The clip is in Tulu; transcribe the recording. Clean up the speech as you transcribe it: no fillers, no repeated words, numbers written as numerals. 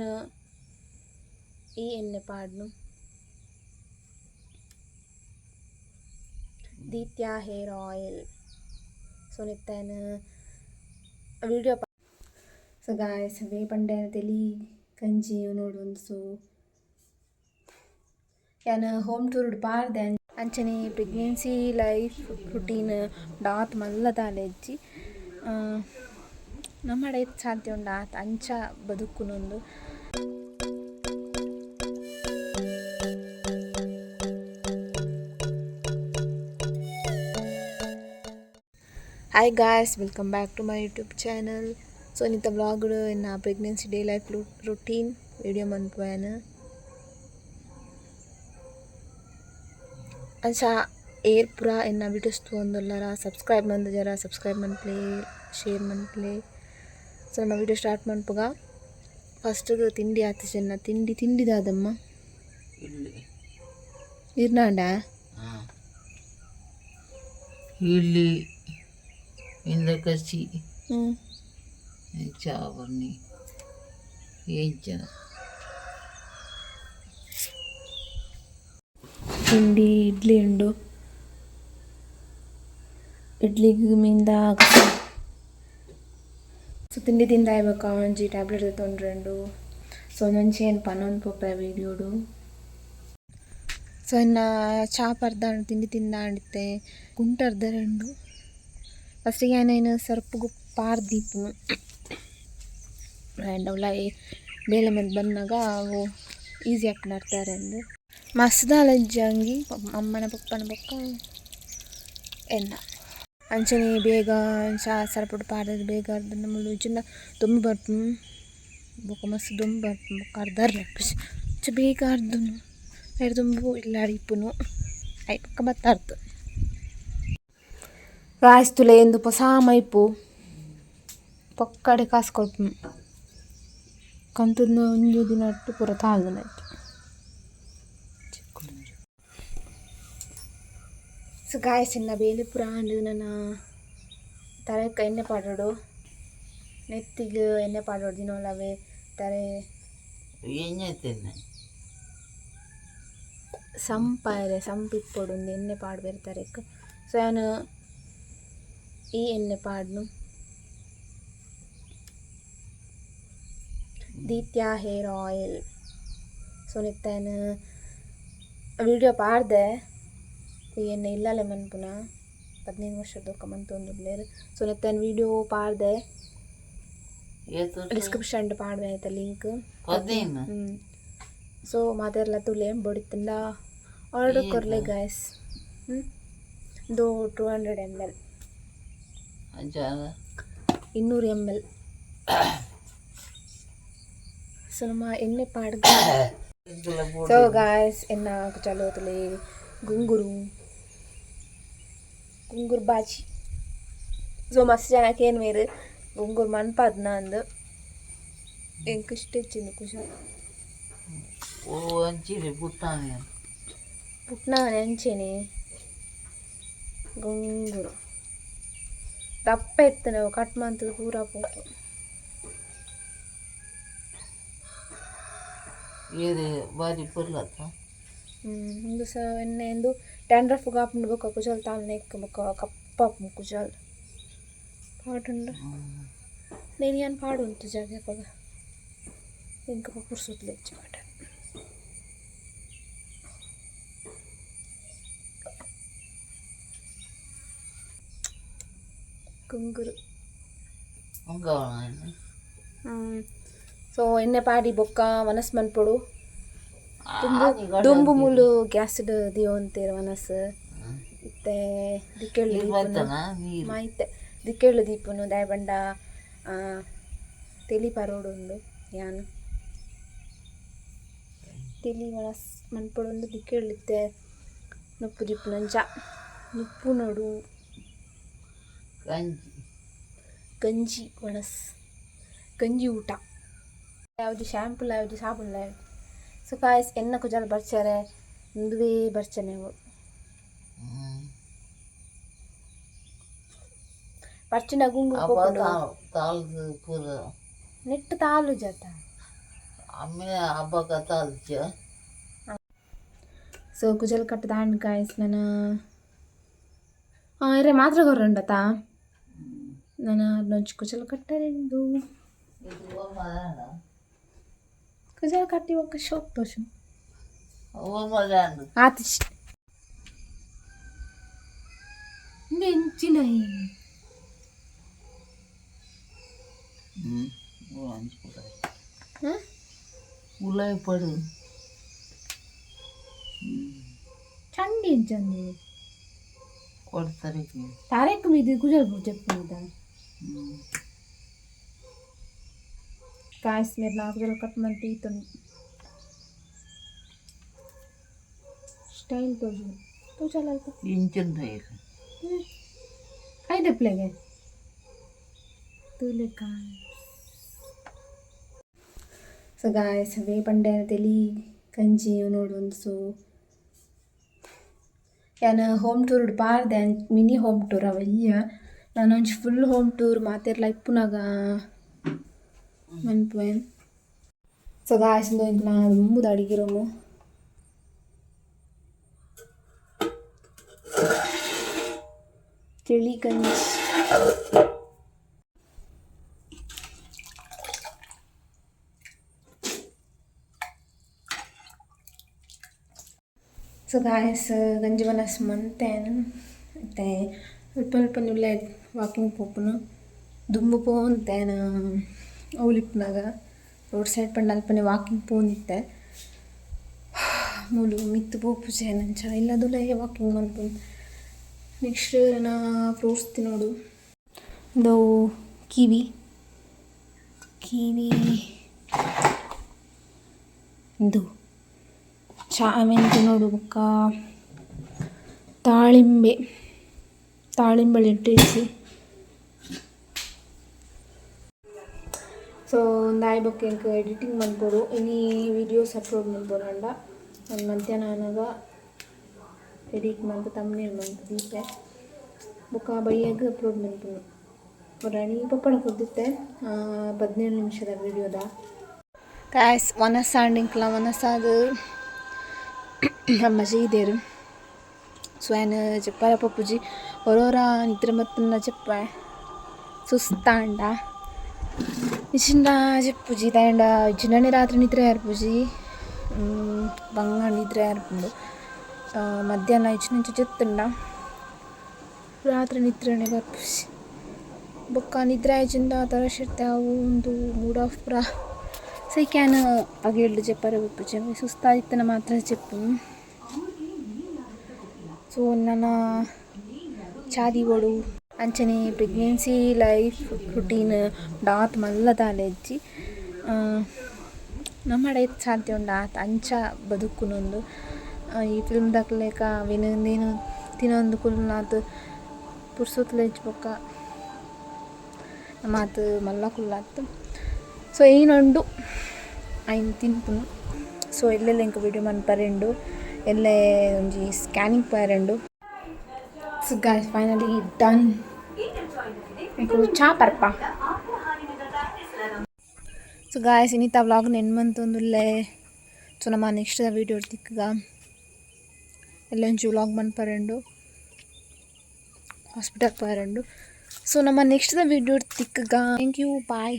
ಯಾನ್ ಈ ಎಣ್ಣೆ ಪಾಡ್ನು ದೀತ್ಯ ಹೇರ್ ಆಯಿಲ್. ಸೊ ನೆತ್ತ ಯಾನ್ ವಿಡಿಯೋ. ಸೊ ಗಾಯ್ಸ್, ವೇ ಪಂಡೆ ತೆಲಿ ಕಂಜಿ ಉನೊಡು. ಸೊ ಯಾನ್ ಹೋಮ್ ಟೂರ್ಡ್ ಪಾಡ್ದೆ. ಅಂಚನೆ ಪ್ರೆಗ್ನೆನ್ಸಿ ಲೈಫ್ ರುಟೀನ್ ಡಾತ್ ಮಲ್ಲ ದಾಲ ಇಜ್ಜಿ. ನಮ್ಮಡ ಏತ್ ಸಾಧ್ಯ ಉಂಡು ಆತ್ ಅಂಚ ಬದುಕುನೊಂದು. Hi guys, welcome back to my YouTube channel. So ಇನಿತ vlog ಎನ್ನ pregnancy day life routine video ಮನ್ಪುವೆನ್. ಅಂಚ ಏರ್ ಪೂರ ಎನ್ನ ವೀಡಿಯೋಸ್ ತೂವೊಂದುಲ್ಲರ, ಸಬ್ಸ್ಕ್ರೈಬ್ ಮಂತುಜರ, ಸಬ್ಸ್ಕ್ರೈಬ್ ಮನ್ಪುಲೆ, ಶೇರ್ ಮನ್ಪುಲೆ. ಸೊ ನಮ್ಮ ವೀಡಿಯೋ ಸ್ಟಾರ್ಟ್ ಮನ್ಪುಗ. ಫಸ್ಟ್ ತಿಂಡಿ ಆತಿಜೆನ್ನ. ತಿಂಡಿ ತಿಂಡಿ ದಾದಮ್ಮ? ಇಡ್ಲಿ. ಇರ್ನಾಂಡ? ಹಾಂ, ಇಡ್ಲಿ ಇಂದ ಕಸಿ. ಹ್ಞೂ. ಚಾವರ್ನಿ ಎಂಚನ? ತಿಂಡಿ ಇಡ್ಲಿ ಉಂಡು. ಇಡ್ಲಿಗೆ ಮೀಂದ. ಸೊ ತಿಂಡಿ ತಿಂದಾಯ್ಬೊಕ ಒಂಜಿ ಟ್ಯಾಬ್ಲೆಟ್ ದೆತೊಂಡ್ರೆ. ಸೊ ಒಂಜೊಂಜಿ ಏನು ಪನೊಂದು ಪೋಪೆ ವೀಡಿಯೋಡು. ಸೊ ಇನ್ನು ಚಾ ಪರ್ದಾಂಡ್, ತಿಂಡಿ ತಿಂದಾಂಡಿತ್ತೆ. ಕುಂಟರ್ದರೆಂಡು. ಫಸ್ಟಿಗೆ ಏನೇನು ಸರ್ಪುಗು ಪಾರ್ದೀಪುನು ಆ್ಯಂಡ್ ಅವ್ಲಾಯಿ ಬೇಲೆ ಮಂತ್ ಬನ್ನಗ ಅವು ಈಸಿ ಆಪುಂಡು ಅರ್ತಾರೆ ಅಂದ್. ಮಸ್ತ್ ದಾಲ ಇಜ್ಜಿ ಅಂಗಿ ಅಮ್ಮನ ಪಪ್ಪನ ಬೊಕ್ಕ ಎನ್ನ. ಅಂಚನೆ ಬೇಗ ಚಾ ಸರ್ಪುಡು ಪಾಡ್ದ್ ಬೇಗ ಅರ್ದ್ಂಡ ಮುಲು ಇಜ್ಜಿಂಡ ದೊಂಬು ಬರ್ಪುಂಡು. ಬೊಕ ಮಸ್ತ್ ದೊಂಬು ಬರ್ಪುಂಡು. ಬೊಕ ಅರ್ಧರ್ರೆ ಆಪುಜಿ. ಅಂಚ ಬೇಗ ಅರ್ದುನು. ಐರ್ದ್ ದುಂಬು ಇಲ್ಲಡ್ ಇಪ್ಪುನು. ಐತ ಬೊಕ ಬತ್ತ್ ಅರ್ದು. ಗಾಯ್ಸ್, ತೂಲೆ, ಇಂದು ಪೊಸ ಮೈಪು. ಪೊಕ್ಕಡೆ ಕಾಸ್ ಕೊರ್ಪುನು. ಕಂತುದು ಒಂಜಿ ದಿನಟ್ ಪೂರ ತಾಲ್ದುಂಡು ಐಟ್. ಸೊ ಗಾಯ್ಸ್, ಎನ್ನ ಬೇಲೆ ಪೂರ ಆಂಡ್. ನನ ತರೆಕ್ ಎಣ್ಣೆ ಪಾಡೊಡು, ನೆತ್ತಿಗ್ ಎಣ್ಣೆ ಪಾಡೊಡು. ದಿನೋಲವೇ ತರೆ. ಎಂಜ? ಸಂಪಾಯರೆ ಸಂಪ್ ಇಪ್ಪೊಡು. ಉಂದು ಎಣ್ಣೆ ಪಾಡ್ಬೆರ್ ತರೆಕ್. ಸೊ ಯಾನ್ ಈ ಎಣ್ಣೆ ಪಾಡ್ನು ದೀತ್ಯ ಹೇರ್ ಆಯಿಲ್. ಸೊ ನೆತ್ತ ಯಾನ್ ವಿಡಿಯೋ ಪಾಡ್ದೆ. ಈ ಎಣ್ಣೆ ಇಲ್ಲಲೆ ಮನ್ಪುನ 15 ವರ್ಷದ ಬೊಕ್ಕ ಮಂತೊಂದುಲ್ಲೆರ್. ಸೊ ನೆತ್ತ ಯಾನ್ ವಿಡಿಯೋ ಪಾಡ್ದೆ. ಡಿಸ್ಕ್ರಿಪ್ಷನ್ ಪಾಡ್ವೆ ಐತ ಲಿಂಕ್. 15. ಸೊ ಮಾತೆರ್ಲ ತೂಲೆ. ಬೊಡಿತ್ತುಂಡ ಆರ್ಡರ್ ಕೊರ್ಲೆ ಗಾಯ್ಸ್. ಇದು 200 ml. ಅಂಚ. 200 ml. ಸೊ ನಮ್ಮ ಎಣ್ಣೆ ಪಾಡ್ಗ. ಸೊ ಗಾಯ್ಸ್, ಎನ್ನ ಚಲೋ ತುಲೆ ಗುಂಗುರು ಗುಂಗುರು ಬಾಜಿ. ಸೊ ಮಸ್ತ್ ಜನಕ್ಕೆ ಏನು ಮೇರು ಗುಂಗುರು ಮನ್ಪಾದ್ನ ಅಂದು. ಎಂಕ್ ಇಷ್ಟ ಇಚ್ಚಿಂದು ಕುಶಾಲ್. ಓ, ಅಂಚಿರಿ ಪುಟ್ಟಾನೆ. ಪುಟ್ನ ಅಂಚೆನೆ ಗುಂಗುರು ದಪ್ಪ ಎತ್ತನ ಕಟ್ ಮಂತದ ಪೂರ ಪೋಪು. ಏರೆ ಬಾರಿ ಪೊರ್ಲತ್ತ. ಉಂದು ಸ ಎಣ್ಣೆ. ಇಂದು ಡ್ಯಾಂಡ್ರಫ್ ಆಪುಂಡು. ಬೊಕ್ಕ ಕುಜಲ್ ತಾಲ್ನೆಕ್ ಬೊಕ್ಕ ಕಪ್ಪಾಪುಂಡು ಕುಜಲ್ ಪಾಡುಂಡ. ನೇನ್ ಯಾನ್ ಪಾಡುಂತು ಜಾಗೆ ಅಪಗ ಎಂಕ್ ಪುರ್ಸೊತ್ಲ ಇಜ್ಜಿ ಪಾಡ. ಗುಂಗುರು. ಸೊ ಎಣ್ಣೆ ಪಾಡಿ ಬೊಕ್ಕ ವನಸ್ ಮನ್ಪೊಡು. ದುಂಬು ದುಂಬು ಮೂಲು ಗ್ಯಾಸ್ಡ್ ದೀವೊಂತೇರ್ ವನಸ್. ಇತ್ತೆ ದಿಕ್ಕೆಳ್ ದೀಪುನು. ಮಾಯಿತೆ ದಿಕ್ಕೆಳ್ ದೀಪುನು. ದಾಯೆ ಪಂಡ ತೆಲಿ ಪರೋಡುಂಡು. ಯಾನ್ ತೆಲಿ ವನಸ್ ಮನ್ಪೊಡುಂದು ದಿಕ್ಕೆಳ್ ಇತ್ತೆ ನುಪ್ಪು ದೀಪುನು. ಅಂಚ ನುಪ್ಪು ನೋಡು. ಗಂಜಿ. ಗಂಜಿ ವನಸ್, ಗಂಜಿ ಊಟ. ಯಾವುದು ಶ್ಯಾಂಪುಲ ಯಾವುದು ಸಾಬೂನ್ಲ ಯಾವುದು. ಸೊ ಗಾಯ್ಸ್, ಎನ್ನ ಕುಜಲ್ ಬರ್ಚರೆ ಉಂದುವೇ ಬರ್ಚನೆ ಅವು. ಬರ್ಚಿನ ಗುಂಗುರು ಪೋಪುಂಡು. ತಾಲ್ದು ಪೂರ. ನೆಟ್ ತಾಲು ಜಾತ. ಅಮ್ಮೆ ಹಬ್ಬ ಕಥಾಲ್ಚ. ಸೊ ಕುಜಲ್ ಕಟ್ಟದ ಗಾಯ್ಸ್ ನನ್ನ ಇರೆ ಮಾತ್ರ ಕೊರಂಡತಾ ನನ್ನ ನೊಂಚು ಕುಜಲ್ ಕಟ್ಟರೆಂದು. ಇದು ಮದಾನ. ಕುಜಲ್ ಕಟ್ಟಿ ಒಕ್ಕ ಶೋಕ್ ತೋಷು. ಓ ಮದಾನ. ಆತ ಎಂಚಿನ? ಹ್ಞೂ ಉಲಾಯಿ ಪಡು. ಚಂಡಿ ಎಂಚಂದು. ಕೊಡ್ತಾರೆ. ತಾರೇಕು ಮೀದು ಕುಜಲ್ చెప్పుకుంటా. ಹ್ಞೂ. గాయస్, మీరు నాకు కుజల్ కట్టమంటే ఈతో స్టైల్ తోచు తోచాలి. ಇಂಚಿನ. ಐದು ಪ್ಲೇಗೆ ತೂಲೆ. ಸೊ ಗಾಯ್ಸ್, ಅವೇ ಪಂಡೆ ತೆಲಿ ಕಂಜಿ ನೋಡೊಂದು. ಸೊ ಯಾನ್ ಹೋಮ್ ಟೂರ್ ಪಾರ್ದೆ, mini home tour ಅವೆಲ್ಲ. ನಾನು ಒಂಜಿ full home tour ಮಾತೆರ್ಲ ಇಪ್ಪುನಗ ಮನ್ಪುವೆ. ಸೊ ಗಾಯ್ಸ್, ಇಂದು ಎಂಕ್ಲ ದುಂಬುದ ಅಡಿಗೆ ರೂಮು. ತಿಳಿ ಗಂಜಿ. ಸೊ ಗಾಯ್ಸ್, ಗಂಜಿ ವನಸ್ ಮಂತೇನು ಮತ್ತು ಅಲ್ಪ ಅಲ್ಪ ಉಲ್ಲೆ ವಾಕಿಂಗ್ ಪೋಪುನು. ದುಂಬು ಪೋಂತೇನ ಅವ್ಲಿಪ್ಪುನಗ ರೋಡ್ ಸೈಡ್ ಪಂಡ ಅಲ್ಪನೆ ವಾಕಿಂಗ್ ಪೋಂದಿತ್ತೆ. ಮೂಲು ಮಿತ್ತ್ ಪೋಪುಜೆ ನಂಚ ಇಲ್ಲದುಲೇ ವಾಕಿಂಗ್ ಮನ್ಪುನು. ನೆಕ್ಸ್ಟ್ ನಾ ಫ್ರೂಟ್ಸ್ ತಿನ್ನೋಡು. ಉಂದು ಕಿವಿ, ಕಿವಿ, ಉಂದು ಚಾಮೆನ್ ತಿನ್ನೋಡು. ಬೊಕ್ಕ ದಾಳಿಂಬೆ, ದಾಳಿಂಬೆ ಇಟ್ಟಿಸಿ. ಸೊ ಒಂದಾಯ್ ಬೊಕ್ಕ ಎಂಕ್ ಎಡಿಟಿಂಗ್ ಮನ್ಪೊಡು. ಇನಿ ವೀಡಿಯೋಸ್ ಅಪ್ಲೋಡ್ ಮನ್ಪೊಡಾಂಡ ಒಂದು ಮಧ್ಯಾಹ್ನ ಆನಗ ಎಡಿಟ್ ಮಲ್ತ್ ತಮ್ನೇಲ್ ಮಲ್ತ್ ದೀಪೆ. ಬೊಕ್ಕ ಬಯ್ಯಗ್ ಅಪ್ಲೋಡ್ ಮನ್ಪುನು. ರಾಣಿ ಪಪ್ಪಡ ಕೊರ್ದಿತ್ತೆ 17 ನಿಮಿಷದ ವೀಡಿಯೋದ. ಗಾಯ್ಸ್, ವನಸಾಂಡ್ ಎಂಕ್ಲ ವನಸಾದ್ ಅಮ್ಮ ಜೈದೇರು. ಸೊ ಯಾನ್ ಜಪ್ಪಾರ ಪಪ್ಪುಜಿ, ಒರೋರ ನಿದ್ರೆ ಮತ್ತನ್ನ ಜಪ್ಪ ಸುಸ್ತಾಂಡ ಇಚಿಂಡ ಜಪ್ಪುಜಿ. ದಾಯೆಂಡ ಇಜ್ಜಿಂಡನೆ ರಾತ್ರಿ ನಿದ್ರೆ ಬರ್ಪುಜಿ, ಬಂಗ ನಿದ್ರೆ ಬರ್ಪುಂಡು. ಮಧ್ಯಾಹ್ನ ಇಚಿನಂಚ ಜೆತ್ತುಂಡ ರಾತ್ರಿ ನಿದ್ರೆನೆ ಬರ್ಪುಜಿ. ಬೊಕ್ಕ ನಿದ್ರೆ ಆಯ್ಜಿಂಡ ತರಶಿರ್ತೆ ಅವು ಉಂದು ಮೂಡ್ ಆಫ್ ಪೂರ. ಸೈಕ್ ಯಾನ್ ಪಗೆಲ್ಡ್ ಜೆಪ್ಪರೆ ಬಪ್ಪುಜಿ, ಸುಸ್ತಾದಿತ್ತುಂಡ ಮಾತ್ರ ಜೆಪ್ಪುನು. ಸೊ ನನ ಚಾ ದೀವೊಡು. ಅಂಚನೆ pregnancy life routine ಡಾತ್ ಮಲ್ಲ ದಾಲ ಇಜ್ಜಿ. ನಮ್ಮಡ ಏತ್ ಸಾಧ್ಯ ಉಂಡು ಆತ್ ಅಂಚ ಬದುಕುನೊಂದು. ಈ ಫಿಲ್ಮ್ದಕ್ಲೆಕ ಅವೆನ್ ಉಂದೆನ್ ತಿನೊಂದು ಕುಲ್ಲುನಾತ್ ಪುರ್ಸೊತ್ಲ ಇಜ್ಜಿ. ಬೊಕ್ಕ ನಮಾತ್ ಮಲ್ಲ ಕುಲ್ಲತ್. ಸೊ ಏನುಂಡು ಐನ್ ತಿನ್ಪುನು. ಸೊ ಎಲ್ಲೆಲ್ಲ ಎಂಕ್ ವೀಡಿಯೋ ಮನ್ಪರೆ ಉಂಡು, ಎಲ್ಲೆ ಒಂಜಿ ಸ್ಕ್ಯಾನಿಂಗ್ ಪೋಯರೆ ಉಂಡು. So guys, finally done. ಎಂಕುಲು ಚಾ ಪರ್ಪ. ಸೊ ಗಾಯ್ಸ್, ಇನಿತ ವ್ಲಾಗ್ ನೆನ್ಮಂತೊಂದುಲ್ಲೆ. ಸೊ ನಮ್ಮ ನೆಕ್ಸ್ಟ್ ವೀಡಿಯೋ ತಿಕ್ಕುಗ. ಎಲ್ಲೆ ಒಂಜಿ ವ್ಲಾಗ್ ಮನ್ಪರೆ ಉಂಡು, ಹಾಸ್ಪಿಟಲ್ ಪೋಯರೆ ಉಂಡು. ಸೊ ನಮ್ಮ ನೆಕ್ಸ್ಟ್ ವೀಡಿಯೋ ತಿಕ್ಕುಗ. Thank you, bye.